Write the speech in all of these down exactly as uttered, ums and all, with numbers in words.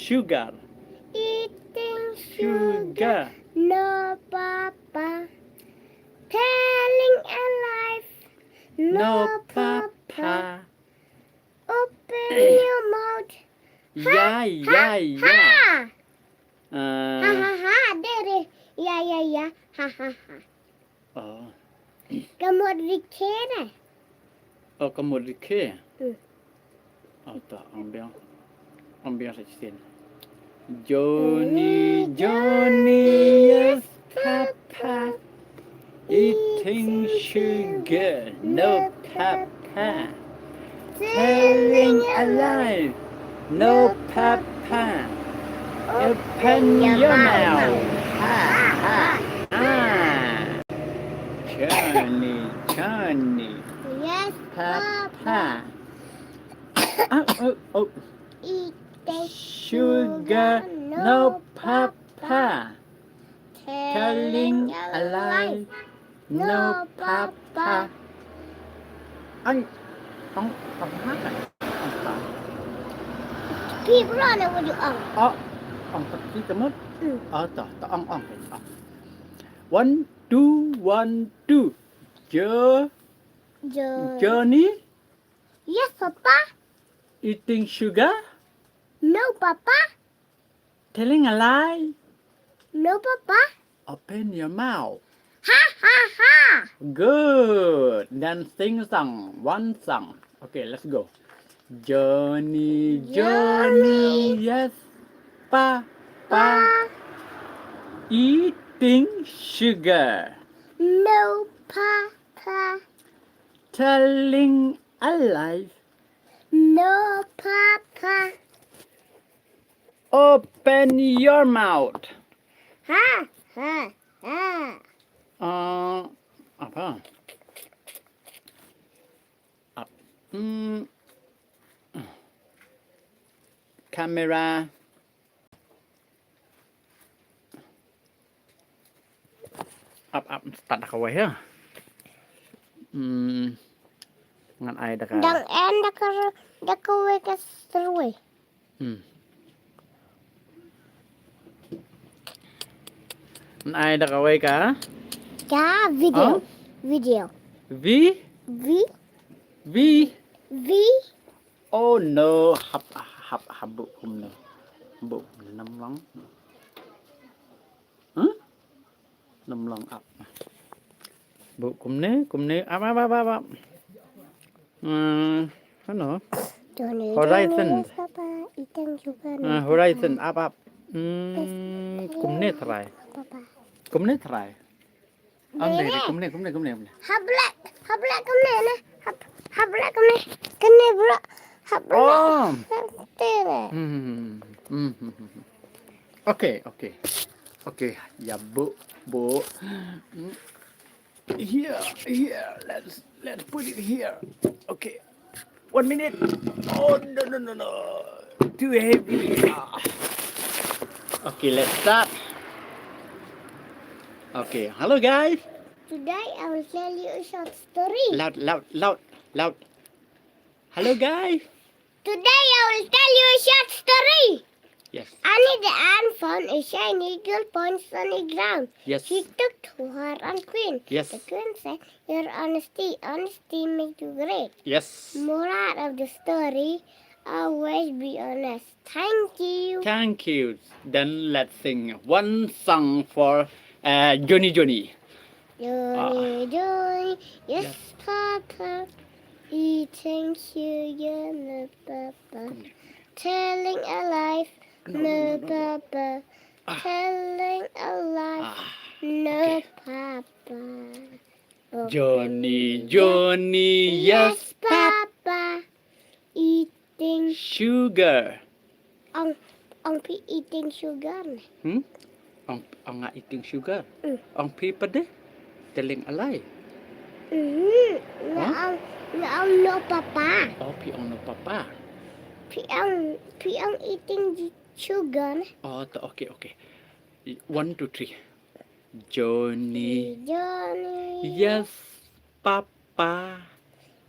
Sugar. Eating sugar. No papa. Telling a lie. No papa. Open your mouth. Yeah, yeah, yeah. Ha ha ha. Dere. Yeah, yeah, yeah. Ha ha ha. Oh. Ka mut rikhe re. Oh, ka mut rikhe. Hmm. Oh, ta ambiang. Ambiang sa chitin. Johnny, Johnny, yes, Papa. Eating sugar, no Papa. Telling a lie, no Papa. Open your mouth. Ha ha ha. Johnny, Johnny. Yes, Papa. Ah, oh, oh. Eating sugar, no Papa. Telling a lie, no Papa. Ang, ang, ang, ang, ang. Ki bro na wujud ang. Oh, ang tak ki kamut. Hmm. Oh, ta, ta ang, ang, ang. One, two, one, two. Jo-, Jo- Johnny? Yes, Papa. Eating sugar? No, Papa. Telling a lie? No, Papa. Open your mouth. Ha ha ha. Good. Then sing song. One song. Okay, let's go. Johnny, Johnny, Johnny. Yes, Papa. Pa. Eating sugar. No, Papa. Telling a lie. No, Papa. Open your mouth. Ha ha ha. Uh, apa? Up. Hmm. Camera. Ap ap, start da kawei ha. Hmm. Ngan ai da ka. Dang en da ka, da kawei ka serwei. Hmm. Ngan ai da kawei ka. Ka video. Oh? Video. Vi? Vi? Vi? Vi? Oh no, hap hap hap bu kumne. Bu kumne nam long. Huh? Nam long ap. Bu kumne, kumne, ap ap ap ap. Hmm, ano? Horizon. Ah, Horizon, ap ap. Hmm, kumne try. Kumne try. Ang dei, kumne, kumne, kumne, kumne. Hap leh, hap leh kumne ne. Hap, hap leh kumne. Kumne bro. Hap leh. Oh. Hap te ne. Hmm, hmm, hmm, hmm, hmm. Okay, okay. Okay, ya bu, bu. Hmm. Here, here. Let's, let's put it here. Okay. One minute. Oh, no, no, no, no. Too heavy. Ah. Okay, let's start. Okay, hello guys. Today I will tell you a short story. Loud, loud, loud, loud. Hello guys. Today I will tell you a short story. Yes. Annie the ant found a shiny gold coin on the ground. Yes. She took to her own queen. Yes. The queen said, "Your honesty, honesty makes you great." Yes. Moral of the story, always be honest. Thank you. Thank you. Then let's sing one song for, uh, Johnny Johnny. Johnny, ah, Johnny, yes, yes, Papa. Eating sugar, no, Papa. Telling a lie, no, no, no, no, Papa. Ah. Telling a lie, ah, no, okay, Papa. Johnny, Johnny, yes, Papa. Eating sugar. Ong, ong phi eating sugar ne? Hmm? Ong, ong nga eating sugar. Mm. Ong phi pat de? Telling a lie. Mhm. Nga, huh? Ong, nga ong no papa. Oh, phi ong no papa. Phi ong, phi ong eating sugar ne? Oh, to, okay, okay. One, two, three. Johnny. Johnny. Yes, Papa.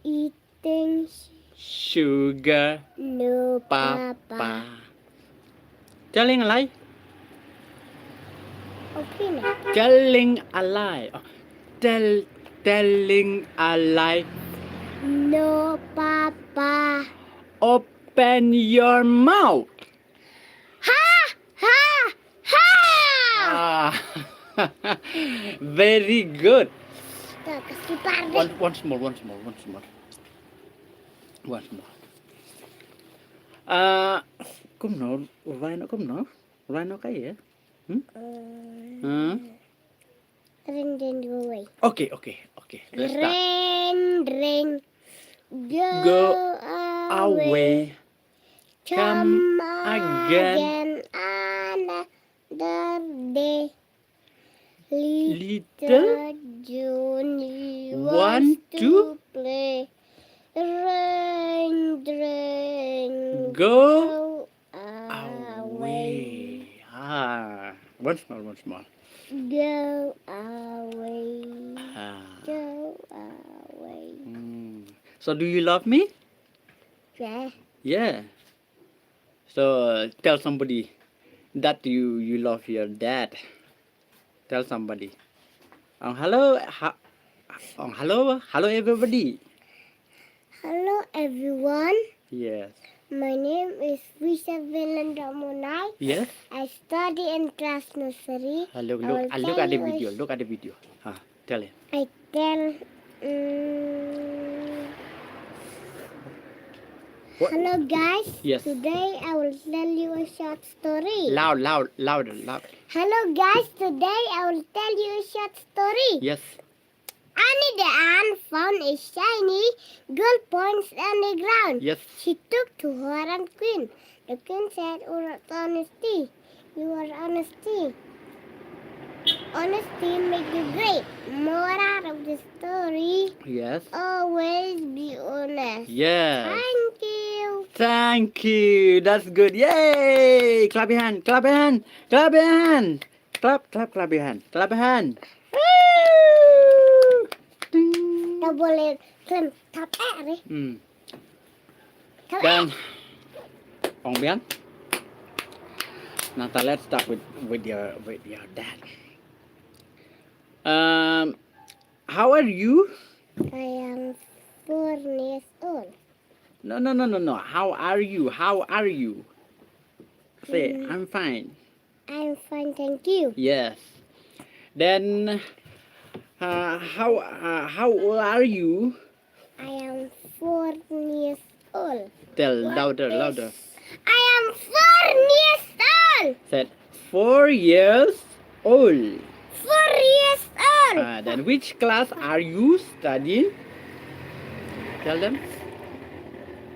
Eating sugar. No, Papa. Papa. Telling a lie. Okay na. Telling a lie. Oh, tell telling a lie. No, Papa. Open your mouth. Ha! Ha! Ha! Ah. Very good. Tak kasi pare. One, once more, once more, once more. Once more. Ah, kumno, Rhino kumno? Rhino kaei? Hmm? Eh, Huh? Ring, ring, go away. Okay, okay, okay. Let's start. Ring, ring. Go, Go away. Away. Come Come again. Again another day. Little Little Johnny want wants to to play. Ring, ring. Go Go away. Away. Ah, once more, once more. Go away. Ah. Go away. Mm. So, do you love me? Yeah. Yeah. So, uh, tell somebody that you you love your dad. Tell somebody. Um, hello, ha, um, hello, hello everybody. Hello everyone. Yes. My name is Visa Velandra Monai. Yes. I study in class nursery. Uh, look, I look, will uh, look tell at the you a video. sh- Look at the video. Ah, tell it. I tell. Mm, What? Hello guys. Yes. Today I will tell you a short story. Loud, loud, louder, loud. Hello guys. Today I will tell you a short story. Yes. Annie the ant found a shiny gold points on the ground. Yes. She took to her and queen. The queen said, "Oh, that's honesty. You are honesty. Honesty make you great." Moral of the story. Yes. Always be honest. Yes. Thank you. Thank you. That's good. Yay! Clap your hand. Clap your hand. Clap your hand. Clap, clap, clap your hand. Clap your hand. Woo! Ding. Double clap. Tap eh re. Hmm. Tap eh. Dan. Ong Biang. Now, let's start with, with your, with your dad. Um, how are you? I am four years old. No, no, no, no, no. How are you? How are you? Say, Mm. I'm fine. I'm fine, thank you. Yes. Then, uh, how uh, how old are you? I am four years old. Tell louder, louder. I am four years old. Said four years old. Four years old. Uh, then which class are you studying? Tell them.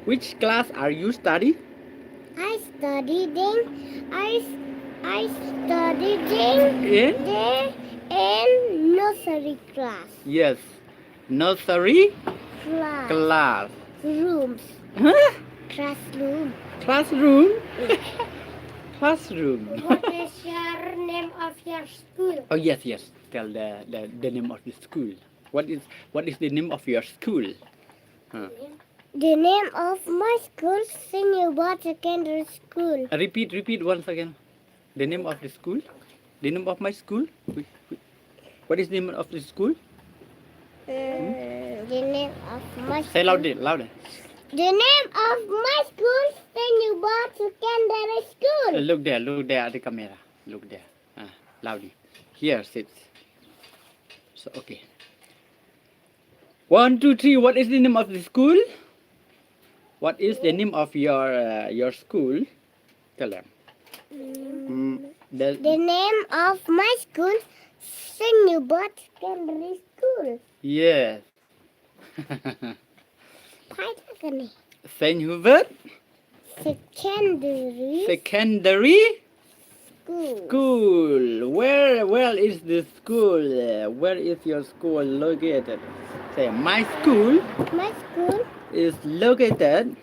Which class are you studying? I studying. I s- I studying In? The in nursery class. Yes. Nursery Class. Class. Rooms. Huh? Classroom. Classroom? Classroom. What is your name of your school? Oh, yes, yes. Tell the, the, the name of the school. What is what is the name of your school? Huh. The name of my school, Senior Secondary School. Uh, repeat, repeat once again. The name of the school. The name of my school. Wait, wait. What is the name of the school? Mm, the name of my Say loudly, louder. The name of my school, Senior Secondary Uh, School. Look there, look there at the camera. Look there. Ah, loudly. Here, sit. So, okay. One, two, three. What is the name of the school? What is the name of your uh, your school? Tell them. Mm, the, The name of my school, Senior Secondary School. Yes. Paita kane. Saint Hubert Secondary Secondary School. School. Where where is the school? Uh, where is your school located? Say, my school My school is located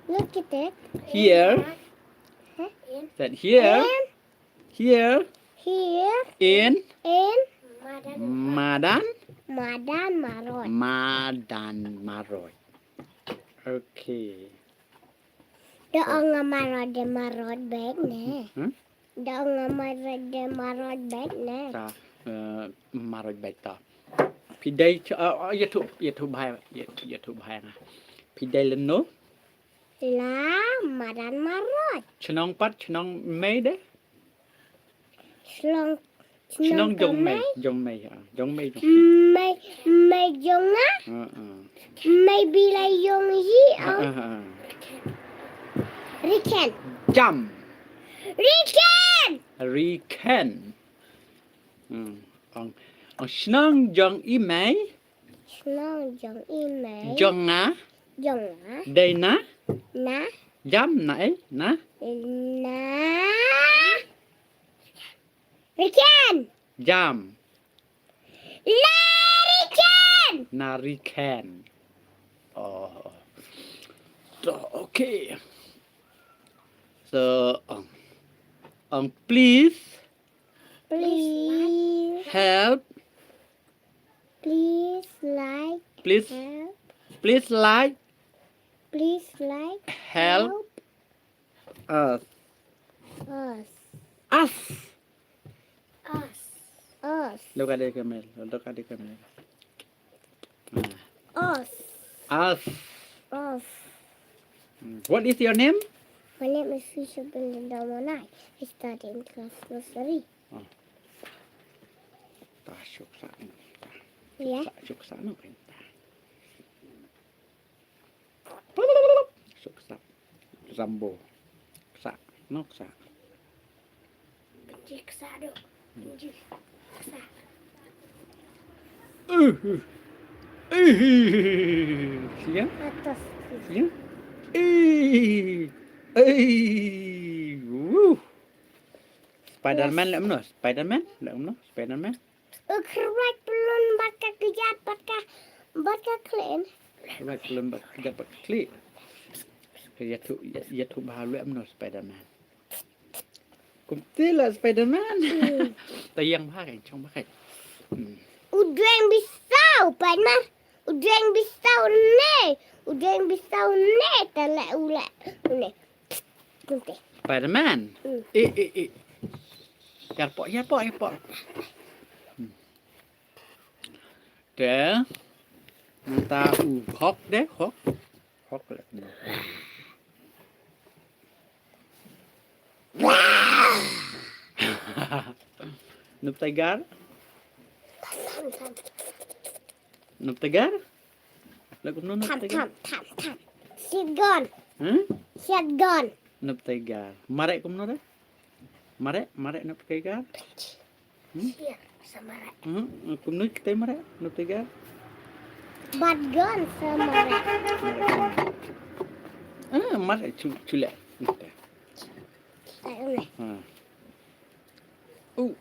located here. Huh? That here, in here here in in Madan, Madan Maroi. Madan Maroi. Okay. Da ong nga marot, da marot bad ne. Hmm? Da ong nga marot, da marot bad ne. Ta, eh, marot bad ta. Phi dei ch-, ah, ah, ïathuh, ïathuh bha, ïa, ïathuh bha nga. Phi dei lano? La madan marot. Chnong pat, chnong mei de? Chnong, chnong jong mei, jong mei, ah, jong mei, jong mei. Mei, mei jong nga. Ah, ah. Mei Blai jong i, ah, ah, ah. Riken. Jam. Riken. Riken. Hmm. Ong, ong chnong jong i mei. Chnong jong i mei. Jong nga. Jong nga. Dei na. Na. Jam na ei, na. Na. Riken. Jam. La Riken. Na Riken. Oh. So, okay. So, um, um, please. Please. Help. Please like. Please. Help. Please like. Please like. Help. Help. Us. Us. Us. Us. Us. Look at the camera. Look at the camera. Ah. Us. Us. Us. Mm. What is your name? My name is Fisher Belinda Monai. I study in class nursery. Oh. Ta shuk sa. Ya. Shuk sa, shuk sa no kan ta. Shuk sa. Zambo. Sa. No sa. Benci kesa dok. Benci kesa. Uh, uh. Eh, siang? Atas. Siang? Eh, eh, wuh. Spiderman leh mano? Spiderman leh mano? Spiderman? Ukhruat pelun baka kejat baka, baka klen. Ukhruat pelun baka kejat baka klen. Ïathuh, ïathuh bha leh mano Spiderman. Kumta lah Spiderman. Hmm. Tayang bha kan, chong bha kan. Hmm. U deng bisaw, Spiderman. U deng bisaw ne. U deng bisaw ne, ta leh u leh. U ne. Kumta. Spiderman. Hmm. Eh, eh, eh. Ïarpoh, ïarpoh, ïarpoh. Hmm. Te, mynta u hok de, hok. Hok leh. Nop tiger? Nop tiger? Leh kumno nop tiger? Tam, tam, tam, tam. Shotgun. Hmm? Shotgun. Nop tiger. Mareh kumno de? Mareh, mareh nop tiger? Hmm? Siar, sa mareh. Hmm, kumno kita mareh, nop tiger? Bat gun sa mareh. Ah, mareh chu, chu leh. Kita. Sa mareh. Ha. Oh.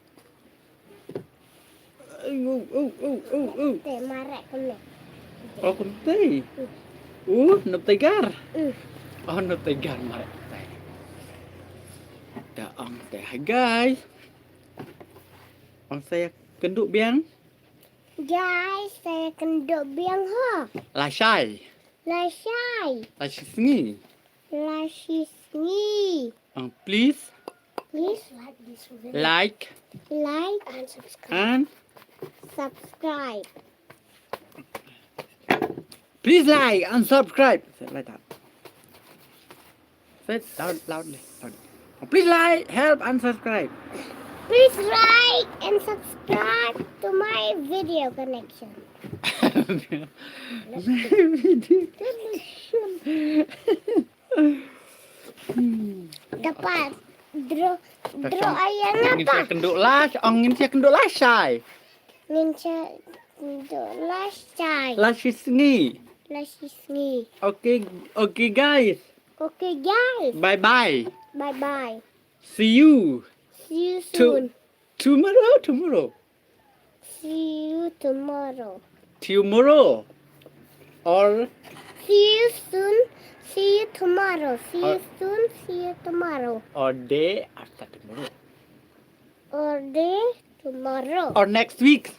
Oh, oh, oh, oh, oh. Te mareh kumne. Oh, kumte. Hmm. Oh, nop tiger. Hmm. Oh, nop tiger mareh kumte. Da ong te, hi guys. Ong sa ïakynduh biang. Guys, sa ïakynduh biang ho. Lashai. Lashai. Lashisngi. Lashisngi. Uh, please. Please. Like. Like. And subscribe. And subscribe. Please like and subscribe. Say it like that. Say it loud, loudly, loudly. Please like, help, and subscribe. Please like and subscribe to my video connection. Video connection. Dapat. Draw, draw ayana ngin pa. Ngin sa ïakynduh lash, ong ngin sa ïakynduh lashai. Ngin sa ïakynduh lashai. Lashisngi. Lashisngi. Okay, okay guys. Okay guys. Bye bye. Bye bye. See you. See you soon. Tomorrow, tomorrow. See you tomorrow. Tomorrow. Or see you soon. See you tomorrow. See you soon. See you tomorrow. Or day after tomorrow. Or day tomorrow. Or next week.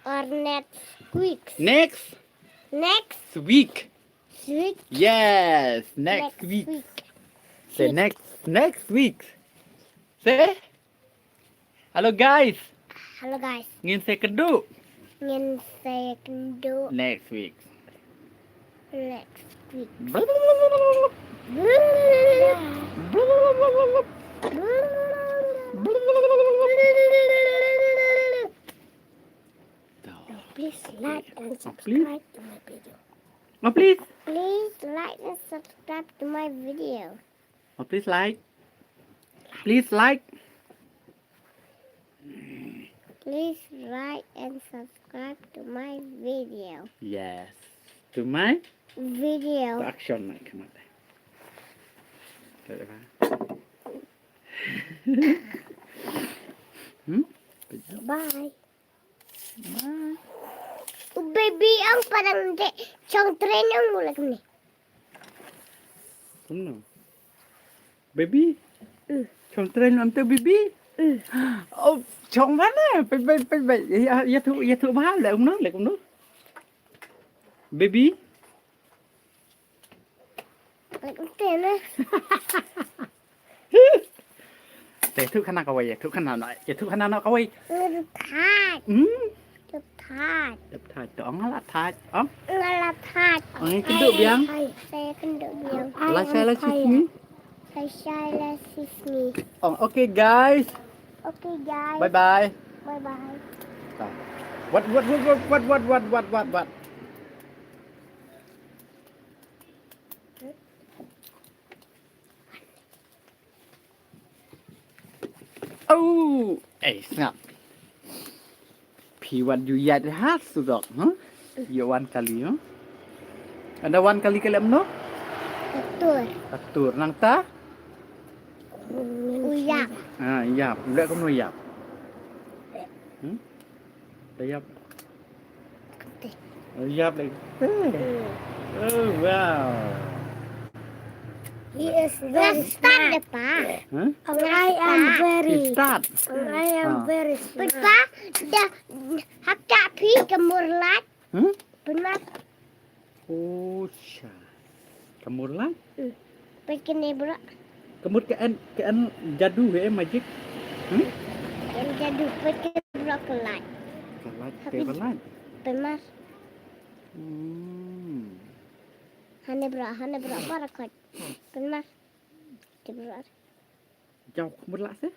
Or next week. Next. Next week. Week. Yes, next Next week. Say next next week. Say hello guys. Hello guys. Ngin sa kynduh Ngin sa kynduh next week. Next week. Please like and Oh, please. Subscribe to my video. Oh, please. Please like and subscribe to my video. Oh, please like. Please like. Please like and subscribe to my video. Yes. To my Video. Action na kamat. Hmm? Bye. Bye. Baby ang parang de chong train ang mulak ni. Kumno? Baby? Chong train lam tu baby? Oh, chong mana? Pai pai pai pai. Ya ya tu ya tu ba le kumno le kumno? Baby? Like ute na. Te tu khana kawai ya tu khana na ya tu khana na kawai. Thaj. Hmm? Thaj. Thaj tu ang la thaj. Ang Ngala thaj. Ang kynduh biang. Sa kynduh biang. La shai la sismi. Sa shai la sismi. Oh, okay guys. Okay guys. Bye bye. Bye bye. What what what what what what what what what? Oh, eh sngap. Phi wat ju yat ha surok, ha? Ïa wan kali, ha? Ada wan kali kali mno? Atur. Atur nang ta? Uyap. Ha, yap. Lek kumno yap? Hmm? Da yap. Yap lek. Oh wow. He is very smart. Huh? And I am very. Start. And I am Ah. Very smart. Papa, da haka phi ka murlat. Hmm? Pynmat. Oh, cha. Ka murlat? Pynmat kene bro. Ka mur ka en ka en jadu he magic. Hmm? Kan jadu pynmat kene bro kelat. Kelat, kelat. Pynmat. Hmm. Hane bro, hane bro, para kot. Pynmat. Te bro. Jauh ka murlat se?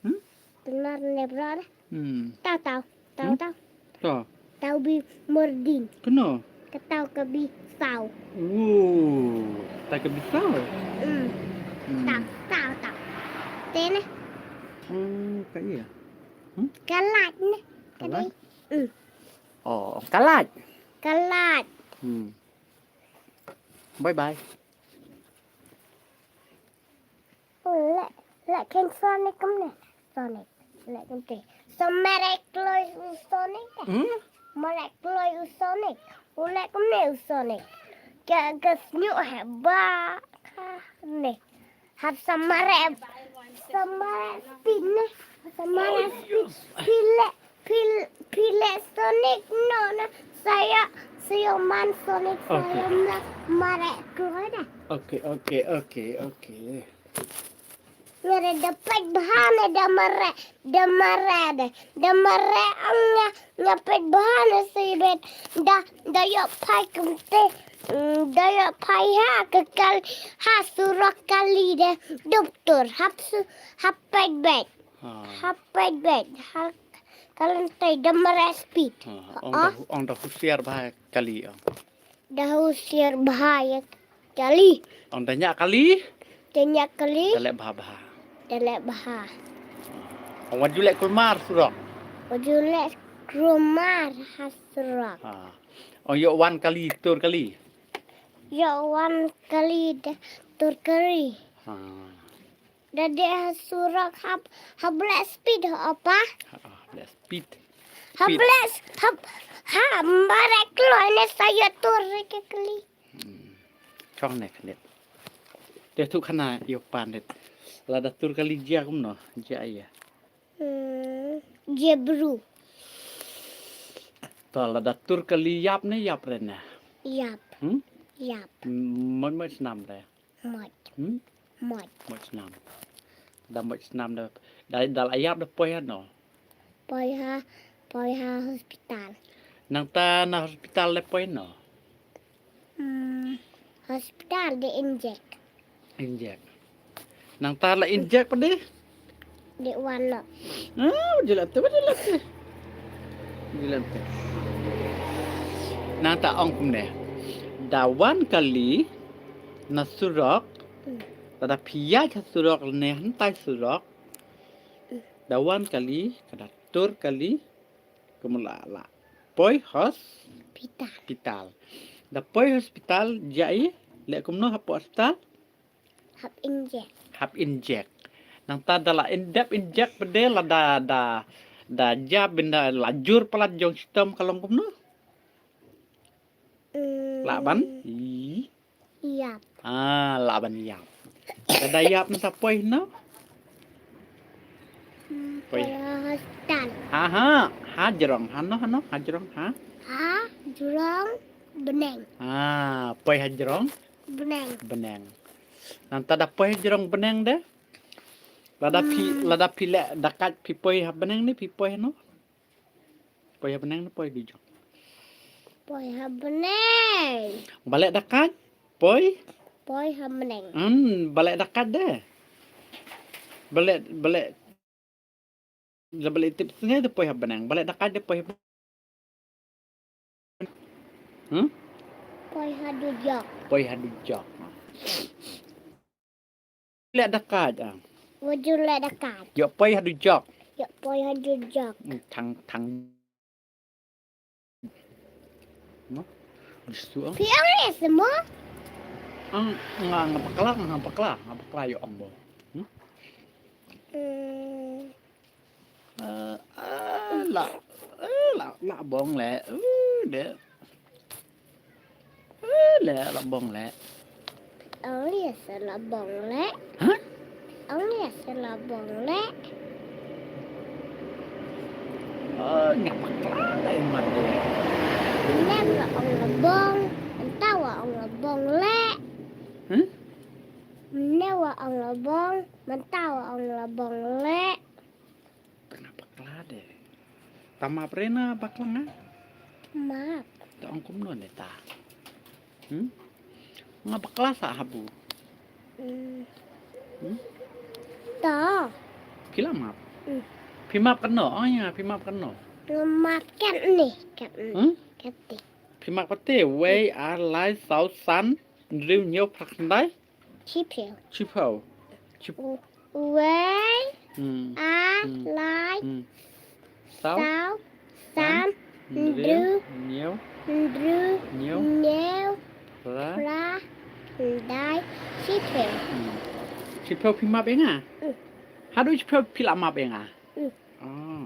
Hmm? Pynmat ne bro. Hmm. Tau tau. Tau Hmm? tau. To. Tau bi mordin. Keno. Ka tau ka bi sau. Wow. Ta ka bi sau. Hmm. Hmm. Tau tau tau. Te ne. Oh, ka iya. Hmm? Kelat ne. Kelat? Hmm. Oh, kelat. Kelat. Hmm. Bye bye. Lek lek ken Sonic kumne. Sonic. Lek kumte. Sa marek kloi u Sonic. Hmm? Marek kloi u Sonic. U lek kumne u Sonic. Ka ka snyu he ba. Ka ne. Hap sa marek. Sa marek speed ne. Sa marek speed. Pile pile pile Sonic no na. Saya saya man Sonic Okay. Saya na marek kloi da. Okay, okay, okay, okay. Ngare da pek bha ne da mare da mare da da mare ang nga nga pek bha ne sibet da da yo pai kumte. Mm, da yo pai ha ka kal ha surok kali de duptur hap su hap pek bet Ha. Hap pek bet hap kalan te da mare speed. Ha. Ong da ong da husiar bha kali ong. Da husiar bha ya kali. Ong da nya kali. Te nya kali. Tale bha bha. Tale bha. Ong wat ju lek kulmar surok. Wajule krumar ha surok. Ha. Ong yo wan kali tur kali. Yo wan kali da tur kali. Ha. Da de ha surok hap hap black speed ha apa? Ha, ha, lek speed. Hap Speed. black hap ha mare kloi ne saya tur ke kali. Chong ne khnit. Te tu khana yo pan det. Lada tur kali jia kumno, jia iya. Hmm, jebru. To lada tur kali yap ne yap rena. Yap. Hmm? Ïap. Moj moj snam de. Moj. Hmm? Moj. Moj snam. Da moj snam da. Da, da la ïap da poi hano? Poi ha, poi ha hospital. Nangta na hospital de poi no? Hmm, hospital de injek. Injek. Nangta la injek pat de? De wan noh. Ah, jilat tu, jilat tu. Jilat tu. Nangta ong kumne. Da wan kali na surok. Hmm. Lada phi ïaid ha surok ne hyntai surok. Hmm. Da wan kali, ka da tur kali. Kumno la, la poi hospital. Hospital. Da poi hospital, jia i, leh kumno hapoh hospital? Hap injek. Hap injek. Nangta da la in-, dep injek pat de la da, da, da jia bynta la jur palat jong shitom ka long kumno? Mm. Lah ban? I. Ïap. Ah, lah ban ïap. Lada ïap nangta poi no? Hmm, poi. Poi ha hospital. Ha, ha. Ha jrong. Hano, hano. Ha jrong. Ha? Ha jrong bneng. Ah, poi ha jrong? Bneng. Bneng. Nangta da poi ha jrong bneng de? Lada phi, hmm, lada phi leh dakait phi poi ha bneng ne phi poi hano? Poi ha bneng ne poi dujok? Poi ha bneng. Ba leh dakait? Poi? Poi ha bneng. Hmm, ba leh dakait de. Ba leh, ba leh, ba leh tip sngi de poi ha bneng. Ba leh dakait de poi ha bneng. Hmm? Poi ha dujok. Poi ha dujok. Leh dakait, ah. Wajur leh dakait. Ïoh poi ha dujok. Ïoh poi ha dujok. Hmm, thang, thang. Mo? Disu, ah. Phi ong leh se mo? Ang, nga, nga bakla, nga bakla, nga bakla ïoh ong mo. Hmm? Hmm. Eh, eh, la, eh, la, la bong leh. Eh, de. Eh, leh, la bong leh. Ong leh se la bong leh. Hah? Ong leh se la bong leh. Oh, nga bakla leh mat de. Mynne wa ong la bong, mynta wa ong la bong leh. Hah? Mynne wa ong la bong, mynta wa ong la bong leh. Te nga bakla de. Ta map re na bakla nga? Map. Ta ong kumno ne ta? Hmm? Nga bakla sa habu. Hmm. Hmm? Ta. Phi la map? Hmm. Phi map kano? Oh ya, phi map kano? Nga map katne, katne. Hmm? Kate. Phi map kate, wei, ar, lai, saw, san, hynriew, hynñiew, phra, khyndai. Shiphew. Shiphew. Ship- U-, uwei. Hmm. Ar, hmm, lai. Hmm. Saw. Saw. San. San. Hynriew. Hynriew. Hynriew. Hynñiew. Hynñiew. Phra. Phra. Khyndai. Shiphew. Hmm. Shiphew phi map ïa nga? Hmm. Haduh shiphew phi la map ïa nga? Hmm. Oh.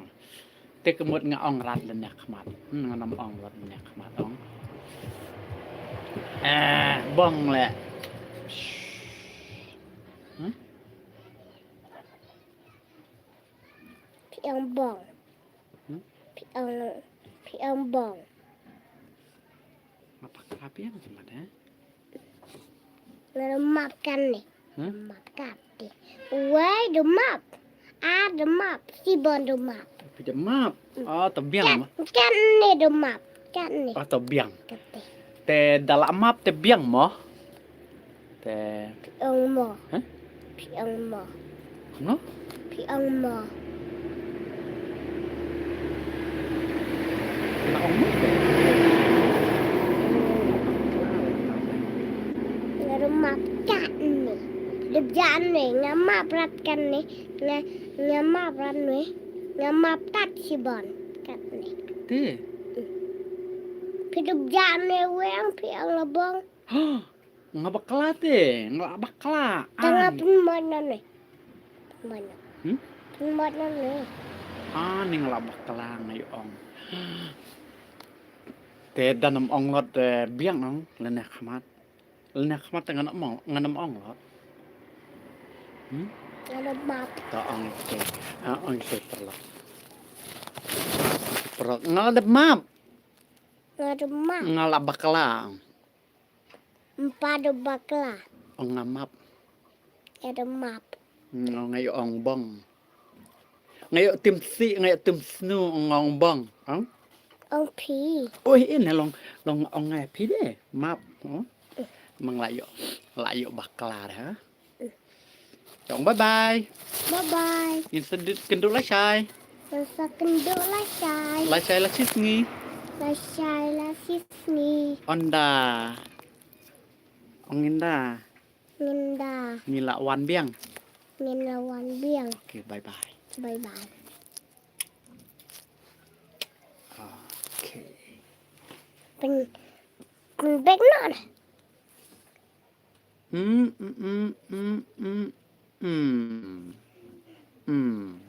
Te ka mut nga ong rat lane khmat. Hmm, nga nam ong rat lane khmat ong. Eh, bong leh. Hmm? Phi ong bong. Hmm? Phi ong, phi ong bong. Nga bakla biang khmat, eh? Nga map katne. Hmm? Map kate. Wei da map. Ar da map. Shibun da map. Phi da map. Hmm. Oh, te biang. Kat, ma? Katne da map. Katne. Oh, te biang. Kate. Te da la map te biang mo? Te. Phi ong mo. Hah? Phi ong mo. Kumno? Phi ong mo. Nga ong mo. Nga ruh map katne. Dep jane nga map rat katne. Nga, nga map rat ne. Nga map tat shibun katne. Te. Phi dep jane weng phi ong la bong. Nga bakla te, nga la bakla. Tang nga pynmot na ne. Pynmot na. Hmm? Pynmot na ne. Ani nga la bakla nga ïoh ong. Te da nam ong lot, eh, biang ong, lane khmat. Lane khmat te nga nam ong, nga nam ong lot. Hmm? Nga da map. Ta ong te. Ah, ong te paralok. Paralok, nga da map. Nga da map. Nga la bakla. Mpa do bakla. Ong nga map. Eda map. Nga ong nga ïoh ong bong. Nga ïoh tim si, nga ïoh tim snu, ong nga ong bong. Ong? Ong phi. Oi, in long long ong nga phi de. Map. Oh. Mang la ïoh. La ïoh bakla ha. Tong bye bye. Bye bye. Ngin sa dut kynduh lashai. Sa kynduh lashai. Lashai la shisngi. Lashai la shisngi. Ynda. Ong ynda. Ynda. Ngi la wan biang. Ngin la wan biang. Okay, bye bye. Bye bye. Okay. Pyn pyn bek non. Mm, mm, mm, mm, mm, mm. Mm.